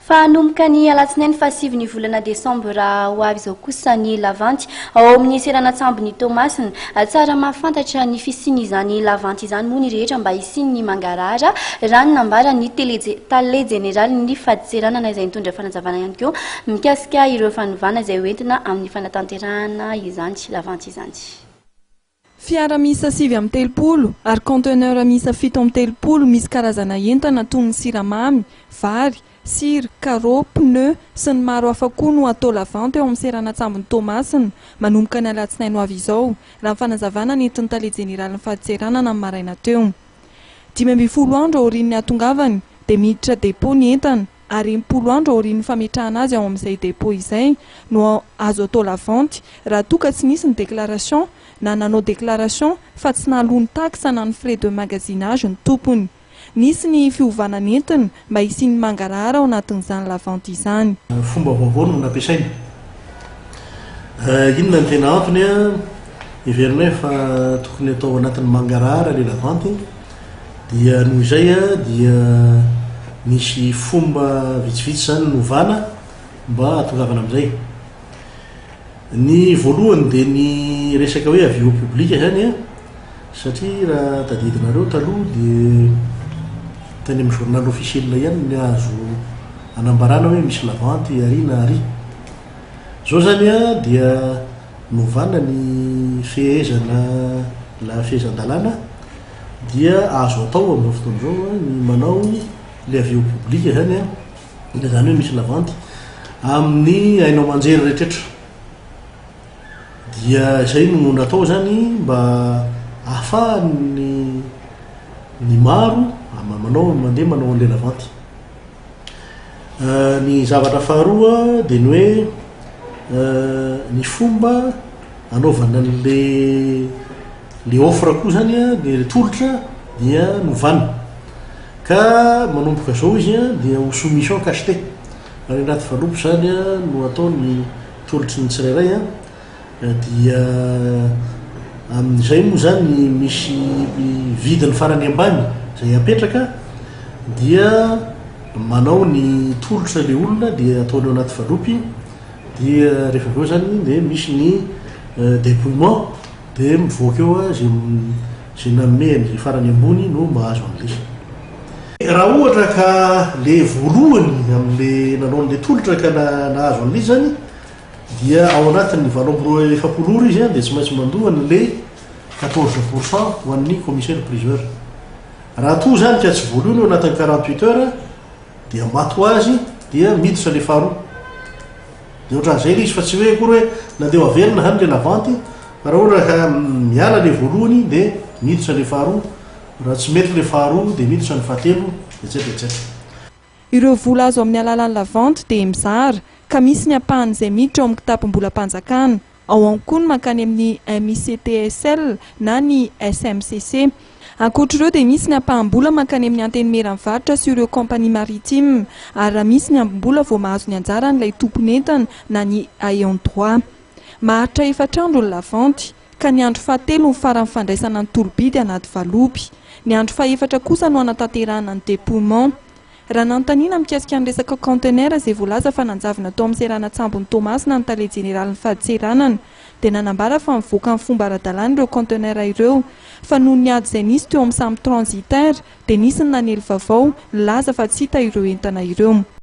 Fa hanomboka ny alatsinainy fahasivy ny volana desambra ho avy izao kosa ny lavanty ao amin'ny seranan-tsambon'i Toamasina. Tsara mahafantatra ny fisian'izany lavanty izany moa ny rehetra mba hisian'ny mangarahara, raha ny nambaran'ny tale jeneralin'ny fadintseranana izay nitondra fanazavana ihany koa mikasika ireo fanovana izay hoentina amin'ny fanatanterahana izany lavanty izany. Fiara miisa 39 ary conteneur miisa 37 misy karazana entana toy ny siramamy, vary, sira, carreaux, pneus sy ny maro hafa koa no hatao lavanty ao amin'ny seranan-tsambon'i Toamasina manomboka ny alatsinainy ho avy izao, raha ny fanazavana nentin'ny tale jeneralin'ny fadintseranana ny maraina teo. 15 andro aorian'ny hahatongavany dia miditra dépôt ny entana ary 60 andro aorian'ny fametrahana azy ao amin'izay dépôt izay no azo atao lavanty raha toa ka tsy nisy ny déclaration na nanao déclaration fa tsy nahaloa ny taxe na ny frais de magasinage ny tompony. Nisy ny fiovana nentiny mba hisian'ny mangarahara ao anatin'izany lavanty izany. Fomba vaovao no nampiasaina. Inona no tena antony? Heverinay fa tokony atao anatin'ny mangarahara ilay lavanty. Dia noho izay dia nisy fomba vitsivitsy izany novana mba hahatongavana amin'izay. Ny voalohany dia ny resaka hoe avis au public izany satria raha tadidinareo taloha dia tany amin'ny journal officiel ihany ny azo anambarana hoe misy lavanty ary na ary. Izao izany dia novana ny fehezana la fehezan-dalàna dia azo atao amin'izao fotoana izao ny manao ilay avis au public izany izany hoe misy lavanty amin'ny haino aman-jery rehetrarehetra. Dia izay no natao izany mba ahafahan'ny ny maro manao mandeha manao an'ilay lavanty. Ny zavatra faharoa dia ny hoe ny fomba anaovana an'le le offre koa zany a, le tolotra dia novana ka manomboka zao izy a dia ho soumission cachetée, any anaty valopy zany a no atao ny tolotry ny tsirairay a, dia amin'izay moa zany misy vidiny farany ambany zay apetraka dia manao ny tolotra le olona dia ataony ao anaty valopy dia rehefa avy eo zany dia misy ny dépouillement dia mivoaka eo zay zay nanome an'izay farany ambony no mahazo an'le. Raha ohatra ka le voalohany am'le nanao an'le tolotra ka nahazo an'le izy zany dia ao anatin'ny 48 ora izy dia tsy maintsy mandoa an'le 14% ho an'ny commissaire priseur. Raha toa zany ka tsy voalohany ao anatin'ny 48 heures dia maty ho azy dia miditra le faharoa. Dia ohatran'izay le izy fa tsy hoe akory hoe nandeha ho averina zany le lavanty fa raha ohatra ka miala le voalohany dia miditra le faharoa, raha tsy mety le faharoa dia miditra ny fahatelo, et cetera et cetera. Ireo vola azo amin'ny alalan'ny lavanty dia mizara ka misy ny ampahany izay miditra ao amin'ny kitapom-bolam-panjakana. Ao ihany koa ny mankany amin'ny MICTSL na ny SMCC. Ankoatr'ireo dia misy ny ampaham-bola mankany amin'ny Antenimieran'ny varotra sy ireo compagnie maritime ary raha misy ny ambim-bola vao mahazo ny anjarany ilay tompon'entana na ny ayant droit. Maharitra efatra andro ny lavanty ka ny andro fahatelo ny faran'ny fandraisana ny tolo-bidy anaty valopy. Ny andro fahefatra kosa no hanatanterahana ny dépouillement. Raha nanontaniana mikasika ny resaka kaontenera izay voalaza fa nanjavona tao amin'ny seranan-tsambon'i Toamasina ny tale jeneralin'ny fadintseranana dia nanambara fa mivoaka amin'ny fomba ara-dalàna ireo kaontenera ireo fa noho ny ady izay nisy teo amin'ny samy transitaire dia nisy ny nanely vaovao nilaza fa tsy hita ireo entana ireo.